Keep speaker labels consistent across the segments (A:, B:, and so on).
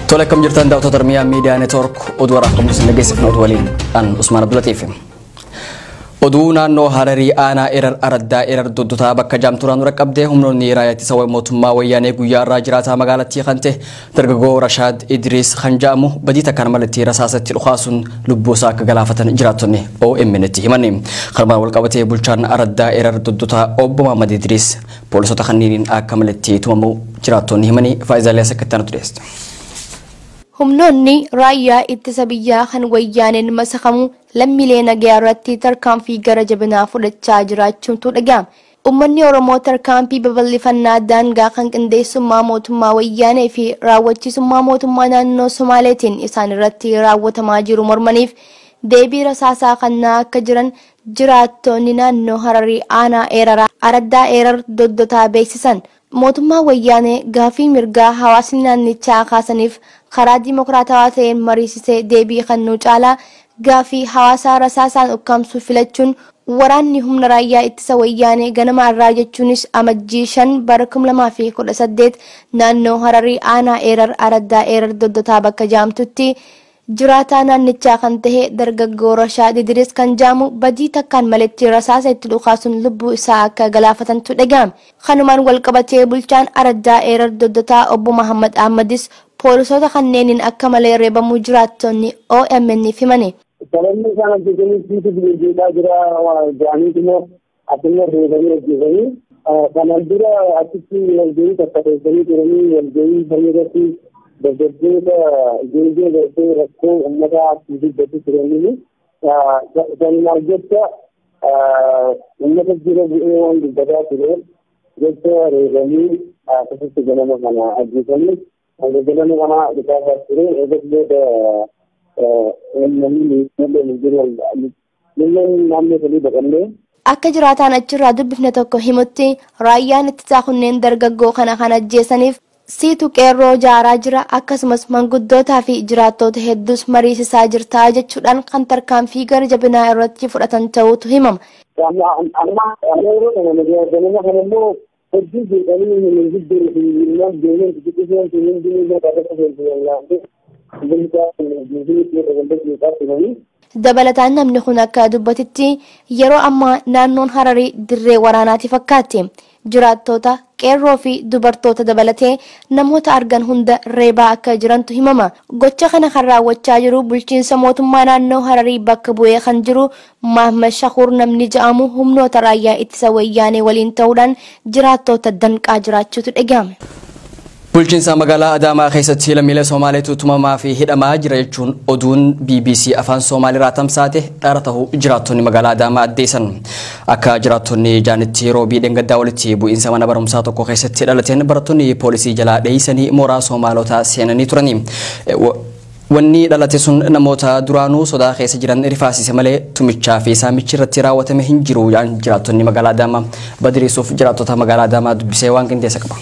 A: Tole, akkam jirtan daawwattoota Oromiyaa Miidiyaa Neetwoork? Oduu waraaf qabnu isin dhageessifna. Oduu waliin an Usmaan Abdulatiif. Oduu naannoo Hararii aanaa Erar araddaa Erar Doddotaa bakka jaamturaan dura qabdee humnoonni raayyaa ittisa mootummaa wayyaanee guyyaa irraa jiraataa magaalattii kan ta'e dargaggoo Rashaad Idriis kan jedhamu badii takkaan malatti rasaasatti dhukaasuun lubbuu isaa akka galaafatan jiraattonni OMN itti himan. Kanumaan wal qabatee bulchaan araddaa Erar Doddotaa obbo Muhammad Idriis poolisoota kanneeniin akka malatti tumamuu jiraattonni himanii. Faayizaalee akka itti aanutti dhiyeesse.
B: Humnoonni raayyaa ittisa biyyaa kan wayyaaneen masakamu lammiilee nagayaa irratti tarkaanfii gara jabinaa fudhachaa jiraachuutu dhaga'ama. Uummanni Oromoo tarkaanfii babal'ifannaa daangaa kan qindeessummaa mootummaa wayyaanee fi raawwachiisummaa mootummaa naannoo Somaaleetiin isaan irratti raawwatamaa jiru mormaniif deebii rasaasaa kannaa akka jiran jiraattonni naannoo Hararii aanaa Eeraraa araddaa Eerar Doddotaa beeksisan. Mootummaa wayyaanee gaafii mirgaa hawaasni naannichaa kaasaniif karaa dimokiraatawaa ta'een mariisisee deebii kennuu caalaa gaafii hawaasaa rasaasaan ukkaamsuu filachuun waraanni humna raayyaa ittisa wayyaanee ganama irraa, jechuunis Amajjii 5 bara 2018, naannoo Hararii aanaa Eerar araddaa Eerar Doddotaa bakka jaamtutti jiraataa naannichaa kan ta'e dargaggoo Rashaad Idris kan jaamu badii takkaan maletti rasaasa itti dhukaasuun lubbuu isaa akka galaafatantu dhaga'ame. Kanumaan wal qabatee bulchaan araddaa Eerar Doddotaa obbo Muhammad Ahmadis poolisoota kanneeniin akka malee reebamuu jiraattonni OMN himani.
C: Sababni isaan ajjeesanii siitu biyya jira jedhaniitu immoo asirra reebanii ajjeesanii. Kanaan dura achitti walgahii takka teessanii turanii, walgahii sanii irratti dargaggoota ijoollee gartee rakkoo uummataa dubbatu turanii, sanumaaf jecha uummata jira bu'ee waan dubbataa ture jecha reebanii akkasitti ganama kana ajjeesanii. Hanga ganama kana dhukaasaa ture. Eegas booda namni miidhaan jiru lolleen naannoo sanii baqannee.
B: Akka jiraataan achirraa dubbifne tokko himutti, raayyaan ittisaa kunneen dargaggoo kana kan ajjeesaniif siitu qeerroo jaaraa jira, akkasumas manguddootaa fi jiraattoota hedduus mariisisaa jirtaa jechuudhaan kan tarkaanfii gara jabinaa irratti fudhatan ta'uutu himama.
C: Amma yeroo kana ganama kana immoo hedduu jedhanii manguddoo fi ilmaan ijoolleen xixiqqoon hundinuu irratti.
B: Dabalataan namni kun akka dubbatitti, yeroo ammaa naannoon Hararii dirree waraanaati fakkaatti. Jiraattoota, qeerroo fi dubartoota dabalatee namoota argan hunda reebaa akka jirantu himama. Gocha kana kan raawwachaa jiru bulchiinsa mootummaa naannoo Hararii bakka bu'ee kan jiru Maahmad Shakuur namni ja'amu humnoota raayyaa ittisa wayyaanee waliin ta'uudhaan jiraattoota danqaa jiraachuutu dhagahame.
A: Bulchiinsa magaalaa Adaamaa keessatti lammiilee Somaaleetu tumamaa fi hidhamaa jira jechuun oduun BBC afaan Somaaliirraa tamsaate dhara ta'uu jiraattonni magaalaa Adaamaa addeessan. Akka jiraattonni jaanitti, roobii dheengaddaa walitti bu'iinsa mana barumsaa tokko keessatti dhalateen barattoonni poolisii jalaa dheeysanii mooraa Somaalotaa seenanii turani. Wanni dhalate sun namoota duraanuu sodaa keessa jiran rifaasise malee tumichaa fi saamichi irratti raawwatame hin jiru jedhan jiraattonni magaalaa Adaamaa. Badiriisuuf jiraattota magaalaa Adaamaa dubbisee waan qindeessa qaba.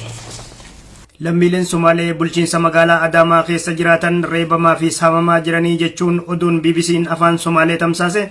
D: Lammiileen Somaalee bulchiinsa magaalaa Adaamaa keessa jiraatan reebamaa fi saamamaa jiranii jechuun oduun BBC'n afaan Somaalee tamsaase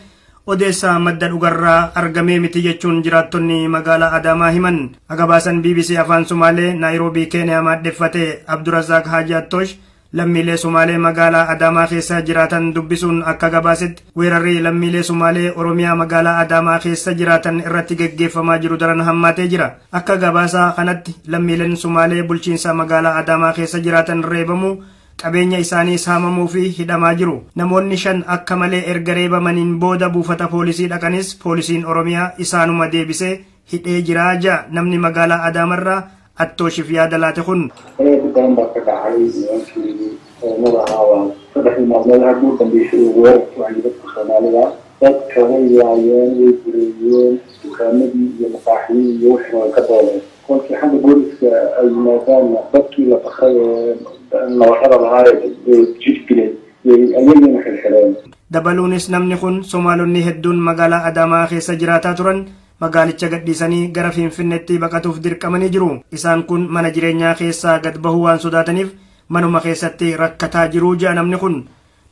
D: odeessa madda dhugarraa argamee miti jechuun jiraattonni magaalaa Adaamaa himan. Agabaasan BBC afaan Somaalee Naayiroobii Keeniyaa maadheffate Abdurazaaq Haaji Attoosh lammiilee Somaalee magaalaa Adaamaa keessa jiraatan dubbisuun akka gabaasetti, weerarri lammiilee Somaalee Oromiyaa magaalaa Adaamaa keessa jiraatan irratti geggeeffamaa jiru daran hammaatee jira. Akka gabaasaa kanatti lammiileen Somaalee bulchiinsa magaalaa Adaamaa keessa jiraatan reebamuu, qabeenya isaanii saamamuu fi hidhamaa jiru. Namoonni 5 akka malee erga reebamaniin booda buufata poolisii dhaqanis poolisiin Oromiyaa isaanuma deebisee hidhee jira ja'a namni magaalaa Adaamarraa Attooshiif yaada laate kun.
E: Badan baa ka dhacay nimankii Oromada ahaa waa 3dii maalmood hadda u dambeysay uu weerarku hayay dadka Soomaalida. Dadka way yaayeen, way bureeyeen, dukaamadii iyo maqaaxiyii iyo wixii way ka doodeen. Kolkii xagga booliska ay yimaadaanna dadkii la bakray ee nabarrada lahaa ee jir dilay yay ayagiina xirxireen.
D: Dabaluunis namni kun Somaalonni hedduun magaalaa Adaamaa keessa jiraataa turan magaalicha gadhiisanii gara Finfinneetti baqatuuf dirqamanii jiru. Isaan kun mana jireenyaa keessaa gad bahuu waan sodaataniif manuma keessatti rakkataa jiru jedha namni kun.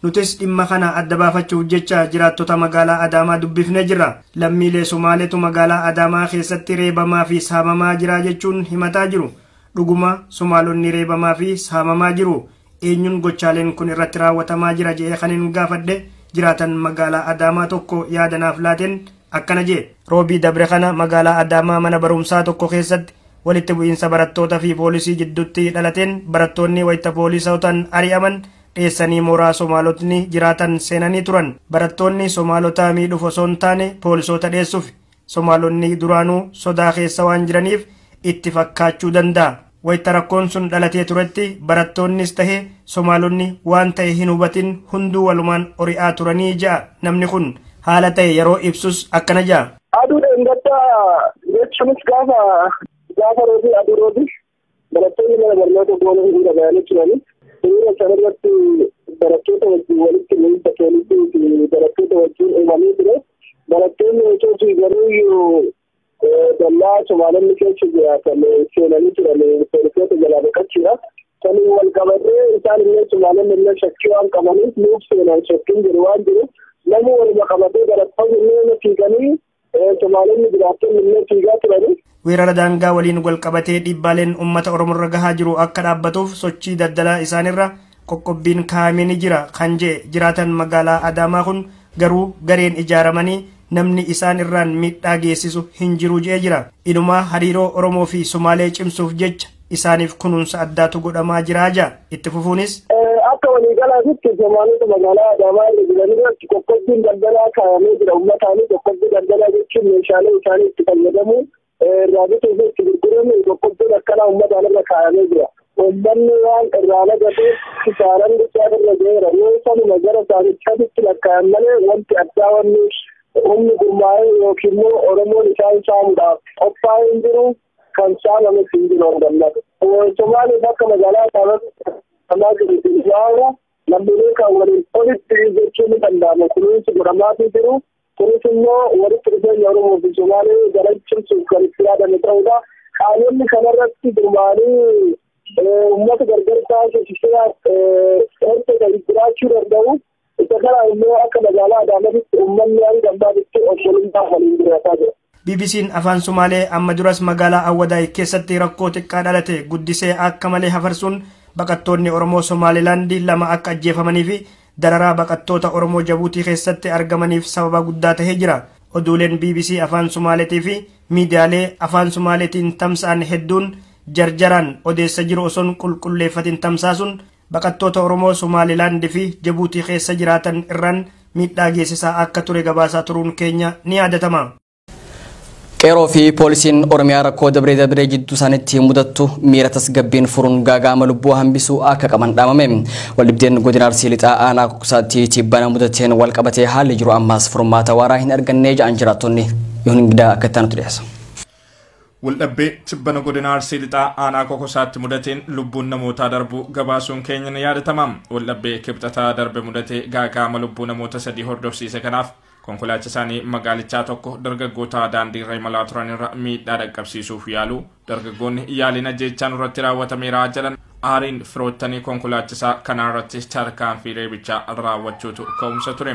D: Nutis dhimma kana adda baafachuuf jecha jiraattota magaalaa Adaamaa dubbifnee jirra. Lammiilee Somaaleetu magaalaa Adaamaa keessatti reebamaa fi saamamaa jira jechuun himataa jiru. Dhuguma Somaalonni reebamaa fi saamamaa jiru. Eenyuun gochaaleen kun irratti raawwatamaa jira jedhee kan hin gaafadhe jiraatan magaalaa Adaamaa tokko yaadanaaf laateen akkana jee. Roobii dabre kana magaalaa Adaamaa mana barumsaa tokko keessatti walitti bu'iinsa barattoota fi poolisii jidduutti dhalateen barattoonni wayita poolisootaan ari'aman dheessanii mooraa Somaalotni jiraatan seenanii turan. Barattoonni Somaalota miidhuuf osoo hin taane poolisoota dheessuuf. Somaalonni duraanuu sodaa keessa waan jiraniif itti fakkaachuu danda'a. Wayita rakkoon sun dhalatee turetti barattoonnis tahe Somaalonni waan ta'e hin hubatin hunduu walumaan ori'aa turanii ja'a. Namni kun haala ta'e yeroo ibsus akkana ja'a.
C: Aduu dheengaddaa jechuunis gaafa roobii aduu roobii barattoonni mana barnoota goona hiriira bahanii turanii hiriira sanarratti barattoota wajjin walitti bu'iinsa poolisii fi barattoota wajjin uumamee ture. Barattoonni osoo fiiganiyyuu dallaa Somaalonni keessa jiraatan seenanii turan poolisoota jalaa baqachuudha. Saniin wal qabatee isaan illee Somaalonni illee shakkii waan qabaniif nuuf seenan shakkiin jiru waan jiru namni waluma qabatee barattoonni illee fiiganii Somaalonni jiraattonni illee fiigaa turanii.
D: Weerara daangaa waliin wal qabatee dhiibbaaleen uummata Oromoo irra gahaa jiru akka dhaabbatuuf sochii daldalaa isaanirra qoqqobbiin kaa'amee ni jira kan jee jiraatan magaalaa Adaamaa kun garuu gareen ijaaramanii namni isaan irraan miidhaa geessisu hin jiru jee jira. Inumaa hariiroo Oromoo fi Somaalee cimsuuf jecha isaaniif kunuunsa addaatu godhamaa jira jaa. Itti fufuunis
C: akka waliigalaatitti Somaalota magaalaa Adaamaa irra jiran irratti qoqqobbiin daldalaa kaa'amee jira. Uummataanis qoqqobbii daldalaa jechuun meeshaalee isaanii itti fayyadamu irraa bituu fi itti gurguramu qoqqobbiin akkanaa uummataan irra kaa'amee jira. Uummanni waan irraa nagateef kisaaran guddaa irra gaheera. Yoo sanuma gara saamichaatti lakkaa'an malee wanti addaa wanni humni gurmaa'ee yookiin immoo Oromoon isaan saamuudhaaf qophaa'ee hin jiru kan saamames hin jiru hangannatu. Somaaliif akka magaalaa Adaamaa jiru tilmaama lammiilee kan waliin olitti jechuun ni danda'ama. Kunuunsi godhamaatii jiru. Kunis immoo walitti dhufeenya Oromoo fi Somaalee daran cimsuuf kan itti yaadame ta'udha. Qaamonni kanarratti gurmaa'anii uummata gargar taasisuuf hojjetan jiraachuu danda'u. Isa kana immoo akka magaalaa Adaamaatti uummanni hanga ammaatti obbolummaa waliin jiraataa jira.
D: BBC'n afaan Somaalee amma duras magaalaa Awwadaay keessatti rakkoo xiqqaa dhalate guddisee akka malee hafarsuun baqattoonni Oromoo Somaalilaandii lama akka ajjeefamanii fi dararaa baqattoota Oromoo Jabuutii keessatti argamaniif sababa guddaa tahee jira. Oduuleen BBC afaan Somaaleetii fi miidiyaalee afaan Somaaleetiin tamsa'an hedduun jarjaraan odeessa jiru osoon qulqulleeffatin tamsaasuun baqattoota Oromoo Somaalilaandii fi Jabuutii keessa jiraatan irraan miidhaa geessisaa akka ture gabaasaa turuun keenya ni yaadatama.
A: Qeerroo fi poolisiin Oromiyaa rakkoo dabree dabree jidduu isaaniitti mudattu miira tasgabbiin furuun gaagaama lubbuu hambisuu akka qaban dhaamame. Waldhibdeen godina Arsii Lixaa aanaa Kokosaatti tibbana mudateen wal qabatee haalli jiru ammaas furmaata waaraa hin arganne ja'an jiraattonni Yoon Ingidaa akka itti aanutti dhiyeessa.
F: Waldhabbee tibbana godina Arsii Lixaa aanaa Kokosaatti mudateen lubbuun namootaa darbuu gabaasuun keenya ni yaadatama. Waldhabbee kibxataa darbe mudatee gaagaama lubbuu namoota sadii hordofsiise kanaaf konkolaachisaanii magaalichaa tokko dargaggoota daandii irra imalaa turan irra miidhaa dhaqqabsiisuuf yaalu dargaggoonni yaaliin ajjeechaan irratti raawwatameera jedhan aariin firoottanii konkolaachisaa kanaa irratti tarkaanfii reebichaa raawwachuutu ka'umsa ture.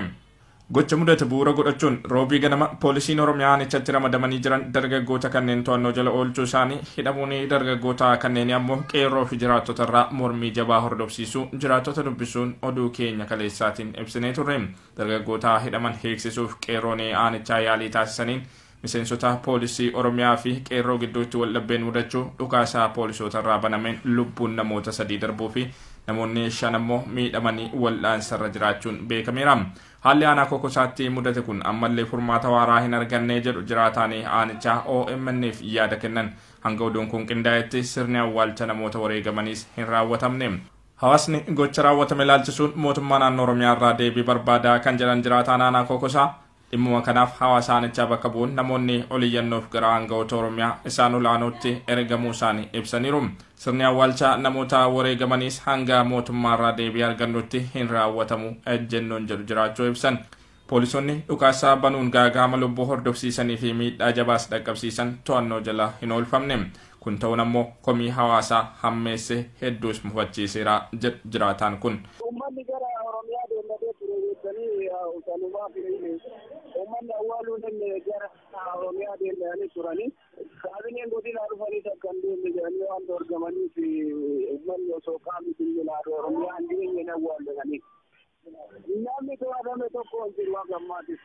F: Gocha mudate bu'uura godhachuun roobii ganama poolisiin Oromiyaa aanichatti ramadamanii jiran dargaggoota kanneen to'annoo jala oolchuu isaanii hidhamuun dargaggoota kanneen ammoo qeerroo fi jiraattota irraa mormii jabaa hordofsiisuu jiraattota dubbisuun oduu keenya kaleessaatiin ibsinee turre. Dargaggoota hidhaman hiiksisuuf qeerroon aanichaa yaalii taasisaniin miseensota poolisii Oromiyaa fi qeerroo gidduutti waldhabbeen mudachuu dhukaasaa poolisoota irraa banameen lubbuun namoota sadii darbuu fi namoonni shan ammoo miidhamanii wal'aansarra jiraachuun beekameera. Haalli aanaa Kokosaatti mudate kun ammallee furmaata waaraa hin arganne jedhu jiraataanii aanichaa OMN'f yaada kennan. Hanga oduun kun qindaa'etti sirni awwaalcha namoota wareegamaniis hin raawwatamne. Hawaasni gocha raawwatame ilaalchisuun mootummaa naannoo Oromiyaa irraa deebii barbaadaa kan jedhan jiraataan aanaa Kokosaa dhimmuma kanaaf hawaasa aanichaa bakka bu'uun namoonni oliyyannoof gara aangawoota Oromiyaa isaan olaanootti ergamuu isaanii ibsaniiru. Sirni awwaalchaa namoota wareegamaniis hanga mootummaa irraa deebii argannutti hin raawwatamu ejjennoon jedhu jiraachuu ibsan. Poolisoonni dhukaasaa banuun gaagaama lubbuu hordofsiisanii fi miidhaa jabaas dhaqqabsiisan to'annoo jala hin oolfamne. Kun ta'uun ammoo komii hawaasaa hammeesse hedduus mufachiiseera jedhu jiraataan kun.
C: Uummanni gara Oromiyaa deemnee ture jettanii sanumaa fi uummanni awwaaluun gara Oromiyaa deemanii turanii. Kaabineen godinaa dhufanii takka hin deemne jedhanii waan dorgamaniif uummanni osoo qaamni bilbilaa Oromiyaa hin geenye hin awwaallatanii. Namni to'atame tokko hin jiru akka ammaattis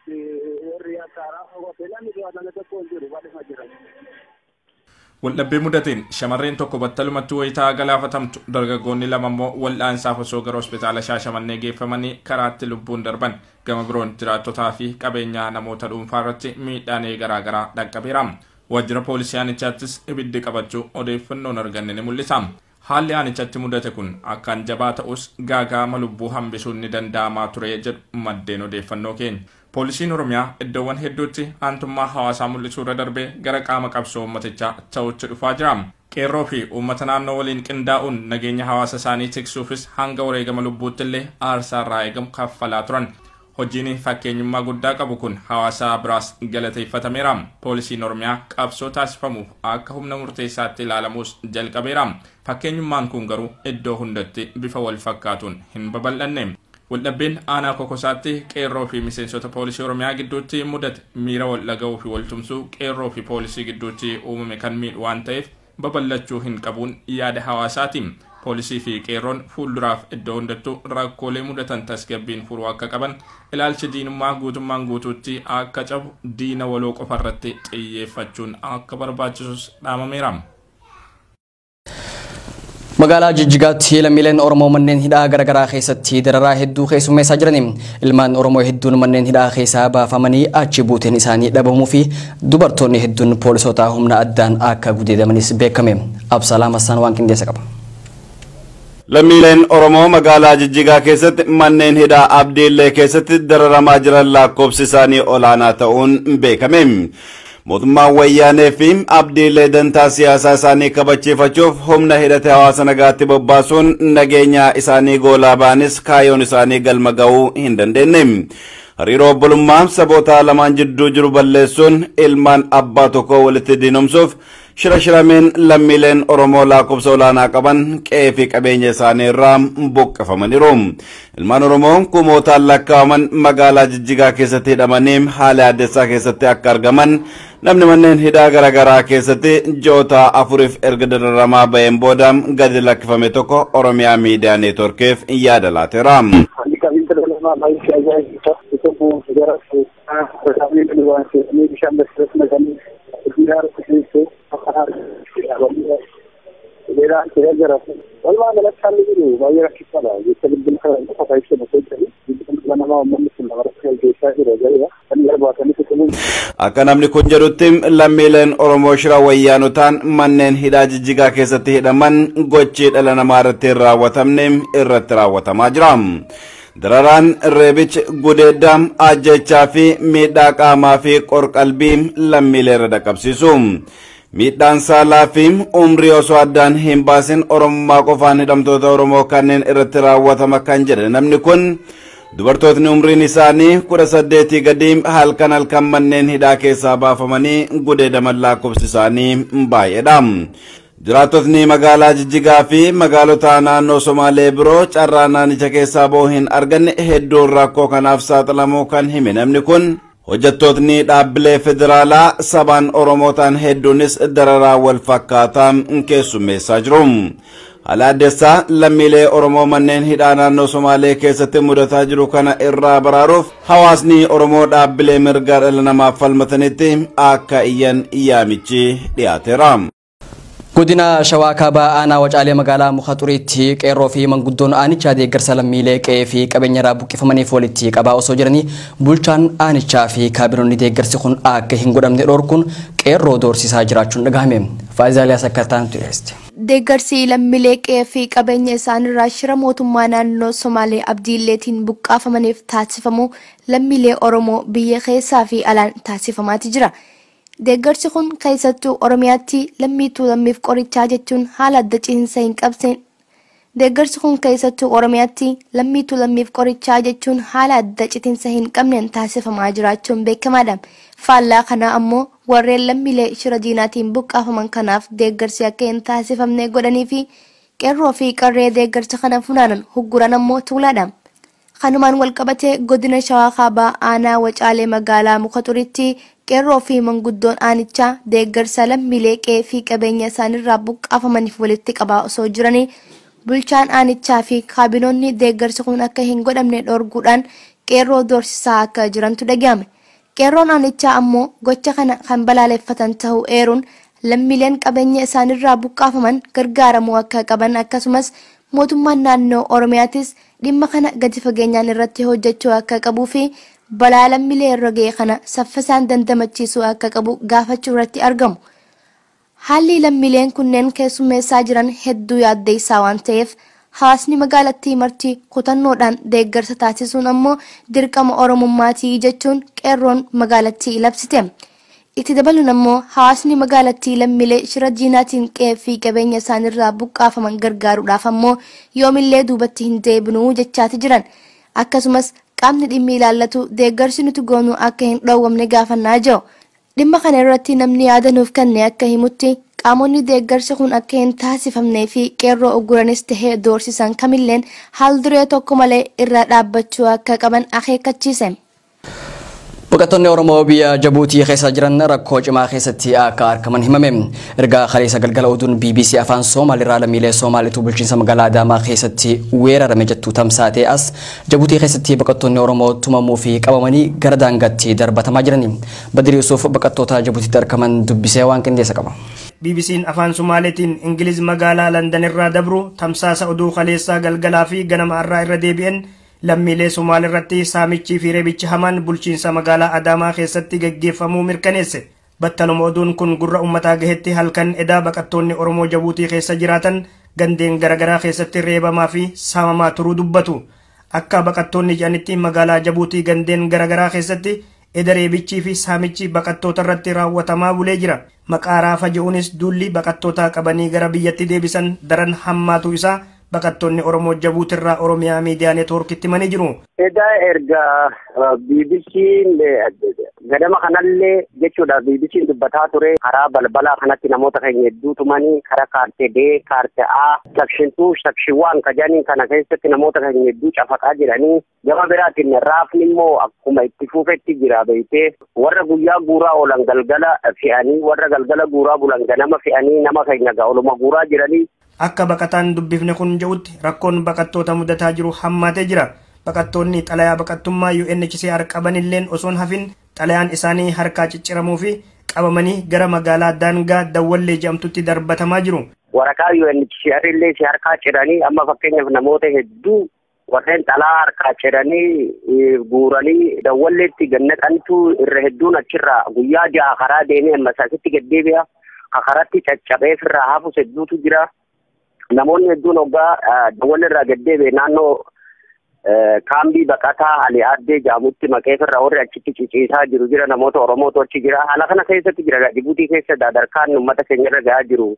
C: warri akka haaraa namni to'atame tokko hin jiru bal'ima jira.
F: Waldhabbii mudateen shamarreen tokko battalumatti wayitaa galaafatamtu dargaggoonni lama immoo wal'aansaaf osoo gara hospitaala Shaashamannee geeffamanii karaatti lubbuun darban gama biroon jiraattotaa fi qabeenyaa namoota dhuunfaa irratti miidhaan garaagaraa dhaqqabeera. Waajjira poolisii aanichaattis ibiddi qabachuu odeeffannoon arganne ni mul'isa. Haalli aanichatti mudate kun akkaan jabaa ta'us gaagaama lubbuu hambisuun ni danda'amaa ture jedhu maddeen odeeffannoo keenya. Poolisiin Oromiyaa iddoowwan hedduutti aantummaa hawaasaa mul'isuu irra darbee gara qaama qabsoo uummatichaa ta'utti dhufaa jira. Qeerroo fi uummata naannoo waliin qindaa'uun nageenya hawaasa isaanii tiksuufis hanga wareegama lubbuutti illee aarsaa irraa eegamu kaffalaa turan. Hojiin fakkeenyummaa guddaa qabu kun hawaasa biraas galateeffatameera. Poolisiin Oromiyaa qabsoo taasifamuuf akka humna murteessaatti ilaalamuus jalqabeera. Fakkeenyummaan kun garuu iddoo hundatti bifa wal fakkaatuun hin babal'anne. Waldhabbeen aanaa Kokosaatti qeerroo fi miseensota poolisii Oromiyaa gidduutti mudate miira wal dhaga'uu fi waltumsuu qeerroo fi poolisii gidduutti uumame kan miidhu waan ta'eef babal'achuu hin qabuun yaada hawaasaati. Poolisii fi qeerroon fuulduraaf iddoo hundattuu rakkoolee mudatan tasgabbiin furuu akka qaban ilaalchi diinummaa guutummaan guutuutti akka cabu diina waloo qofarratti xiyyeeffachuun akka barbaachisus dhaamameera.
A: Magaalaa Jijjigaatti lammiileen Oromoo manneen hidhaa garaagaraa keessatti dararaa hedduu keessummeessaa jiran. Ilmaan Oromoo hedduun manneen hidhaa keessaa baafamanii achi buuteen isaanii dhabamuu fi dubartoonni hedduun poolisoota humna addaan akka gudeedamanis beekame. Absalaam Hassaan waan qindeessa qaba.
G: Lammiileen Oromoo magaalaa Jijjigaa keessatti manneen hidhaa Abdiillee keessatti dararamaa jiran lakkoofsi isaanii olaanaa ta'uun beekame. Mootummaan wayyaanee fi Abdiillee dantaa siyaasaa isaanii kabachiifachuuf humna hidhate hawaasa nagaatti bobbaasuun nageenya isaanii goolaa ba'anis kaayyoon isaanii galma ga'uu hin dandeenye. Hariiroo obbolummaa saboota lamaan jidduu jiru balleessuun ilmaan abbaa tokkoo walitti diinomsuuf shira shirameen lammiileen Oromoo lakkoofsa olaanaa qaban qe'ee fi qabeenya isaanii irraa buqqifamaniiru. Ilmaan Oromoo kumootaan lakkaa'aman magaalaa Jijjigaa keessatti hidhamanii haala addessaa keessatti akka argaman namni manneen hidhaa garaagaraa keessatti ji'oota afuriif erga dararamaa ba'een booda gadi lakkifame tokko Oromiyaa Miidiyaa Neetworkiif yaada laateera. Akka namni kun jedhutti lammiileen Oromoo shira wayyaanotaan manneen hidhaa Jijjigaa keessatti hidhaman gochi dhala namaa irratti hin raawwatamne irratti raawwatamaa jira. Dararaan reebichi gudeeddaa ajjechaa fi miidhaa qaamaa fi qorqalbii lammiilee irra dhaqqabsiisu. Miidhaan saalaa fi umrii osoo addaan hin baasin Oromummaa qofaan hidhamtoota Oromoo kanneen irratti raawwatama kan jedhe namni kun dubartootni umriin isaanii 18 gadi halkan halkan manneen hidhaa keessaa baafamanii gudeedaman lakkoofsi isaanii baay'eedha. Jiraattotni magaalaa Jijjigaa fi magaalota naannoo Somaalee biroo carraa naannicha keessaa ba'uu hin arganne hedduun rakkoo kanaaf saaxilamuu kan hime namni kun hojjettootni dhaabbilee federaalaa sabaan Oromoo ta'an hedduunis dararaa wal fakkaataa keessummeessaa jiru. Haala addeessaa lammiilee Oromoo manneen hidhaa naannoo Somaalee keessatti mudataa jiru kana irraa baraaruuf hawaasni Oromoo dhaabbilee mirgaa dhala namaaf falmatanitti akka iyyan yaamichi dhiyaateera.
A: Godina Shawaa Kaabaa aanaa Wacaalee magaalaa Muka Xuriitti qeerroo fi manguddoon aanichaa deeggarsa lammiilee qe'ee fi qabeenya irraa buqqifamaniif walitti qabaa osoo jiranii bulchaan aanichaa fi kaabinoonni deeggarsi kun akka hin godhamne dhorkuun qeerroo doorsisaa jiraachuun dhagahame. Faayidaa Aliyaas Akkataan dhiyeessite.
B: Deeggarsi lammiilee qe'ee fi qabeenya isaanirraa shira mootummaa naannoo Somaalee Abdiilleetiin buqqaafamaniif taasifamu lammiilee Oromoo biyya keessaa fi alaan taasifamaati jira. Deeggarsi kun keessattuu Oromiyaatti lammiituu lammiif qorichaa jechuun haala adda cihinsa hin qabseen. Deeggarsi kun keessattuu Oromiyaatti lammiituu lammiif qorichaa jechuun haala adda citinsa hin qabneen taasifamaa jiraachuun beekamaadha. Faallaa kanaa ammoo warreen lammiilee shira diinaatiin buqqaafaman kanaaf deeggarsi akka hin taasifamne godhanii fi qeerroo fi qarree deeggarsa kana funaanan hugguran ammoo tuulaadha. Kanumaan walqabatee godina Shawaa Kaabaa aanaa Wacaalee magaalaa Muka Xuriitti qeerroo fi manguddoon aanichaa deeggarsa lammiilee qe'ee fi qabeenya isaaniirraa buqqaafamaniif walitti qabaa osoo jiranii bulchaan aanichaa fi kaabinoonni deeggarsi kun akka hin godhamne dhorguudhaan qeerroo doorsisaa akka jirantu dhagahame. Qeerroon aanichaa ammoo gocha kana kan balaaleffatan ta'uu eeruun lammiileen qabeenya isaaniirraa buqqaafaman gargaaramuu akka qaban akkasumas mootummaan naannoo Oromiyaatis dhimma kana gadi fageenyaan irratti hojjechuu akka qabuu fi balaa lammiilee irra ga'e kana saffisaan dandamachiisuu akka qabu gaafachuu irratti argamu. Haalli lammiileen kunneen keessummeessaa jiran hedduu yaaddeessaa waan ta'eef hawaasni magaalattii marti kutannoodhaan deeggarsa taasisuun ammoo dirqama Oromummaatii jechuun qeerroon magaalattii labsite. Itti dabaluun ammoo hawaasni magaalattii lammiilee shira diinaatiin qe'ee fi qabeenya isaaniirraa buqqaafaman gargaaruudhaaf ammoo yoomillee duubatti hin deebinuu jechaati jiran. Akkasumas qaamni dhimmi ilaallatu deeggarsi nuti goonuu akka hin dhoowwamne gaafannaa jiru. Dhimma kana irratti namni yaada nuuf kenne akka himutti qaamonni deeggarsi kun akka hin taasifamnee fi qeerroo ugguranis tahee doorsisan kamilleen haal duree tokko malee irra dhaabbachuu akka qaban akeekkachiise.
A: Baqattoonni Oromoo biyya Jabuutii keessa jiran rakkoo cimaa keessatti akka argaman himame. Ergaa kaleessa galgala oduun BBC afaan Soomaalirraa lammiilee Soomaalitu bulchiinsa magaalaa Adaamaa keessatti weerarame jettu tamsaatee as Jabuutii keessatti baqattoonni Oromoo tumamuu fi qabamanii gara daangaatti darbatamaa jirani. Badri Yuusuf baqattoota Jabuutiitti argaman dubbisee waan qindeessa qaba.
D: BBC'n afaan Somaaleetiin Ingiliz magaalaa Landan irraa dabru tamsaasa oduu kaleessaa galgalaa fi ganama irraa irra deebi'een lammiilee Somaal irratti saamichii fi reebichi hamaan bulchiinsa magaalaa Adaamaa keessatti gaggeeffamuu mirkaneesse. Battaluma oduun kun gurra uummataa gahetti halkan edaa baqattoonni Oromoo Jabuutii keessa jiraatan gandeen garaagaraa keessatti reebamaa fi saamamaa turuu dubbatu. Akka baqattoonni jedhanitti magaalaa Jabuutii gandeen garaagaraa keessatti eda reebichii fi saamichi baqattoota irratti raawwatamaa bulee jira. Maqaa raafa je'uunis duulli baqattoota qabanii gara biyyatti deebisan daran hammaatu isaa baqattoonni Oromoo Jabuutirraa Oromiyaa Miidiyaa Neetwoorkitti himanii jiru.
H: Edaa erga BBC'n gadama kanallee jechuudha BBC'n dubbataa ture karaa balbalaa kanatti namoota keenya hedduu tumanii karaa kaartee D, kaartee A, section 2, section 1 kajaniin kana keessatti namoota keenya hedduu cafaqaa jiranii gama biraatiin raafni immoo akkuma itti fufetti jira beeytee warra guyyaa guuraa oolan galgala fe'anii warra galgala guuraa bulan ganama fe'anii nama keenya oluma guuraa jiranii.
D: Akka baqataan dubbifne kun jedhutti rakkoon baqattoota mudataa jiru hammaatee jira. Baqattoonni xalayaa baqattummaa UNHCR qabanilleen osoon hafin xalayaan isaanii harkaa cicciramuu fi qabamanii gara magaalaa daangaa Dawwallee jedhamtutti darbatamaa jiru.
H: Waraqaa UNHCR illee si harkaa ciranii amma fakkeenyaaf namoota hedduu warreen xalaa harkaa ciranii guuranii Dawwalleetti gannaqantu irra hedduun achirraa guyyaa 6 karaa deemee amma isaasitti gaddeebi'a. Kakaratti caccabee irraa hafus hedduutu jira. Namoonni hedduun hoggaa Dawwallee irraa gaddeebi'e naannoo kaambii baqataa Ali Addee jaamutti maqeefirraa warri achitti ciciisaa jiru jira namoota Oromootu achi jira. Haala kana keessatti jira Jibuutii keessa dadarkaan uummata keenya irra gahaa jiru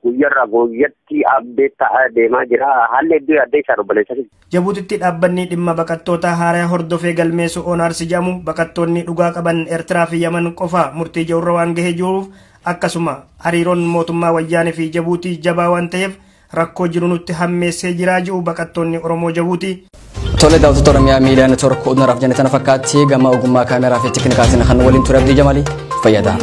H: guyyarraa guyyatti abdee ta'aa deemaa jira. Haalli hedduu yaaddee isaa obboleessa.
D: Jabuutitti dhaabbanni dhimma baqattoota haaraa hordofee galmeessu ONRC jedhamu baqattoonni dhugaa qaban Eertiraa fi Yaman qofa murtii jawurra waan gahee jiruuf akkasuma hariiroon mootummaa wayyaanee fi Jabuutii jabaa waan ta'eef rakkoo jiru nutti hammeessee jiraa jiru baqattoonni Oromoo Jabuutii.
A: Tole daawwattoota Oromiyaa Miidiyaa Neetwoork oduudhaaf jenne tana fakkaatti gama ogummaa kaameraa fi teeknikaatiin kan waliin ture Abdii Jamalii fayyadaa.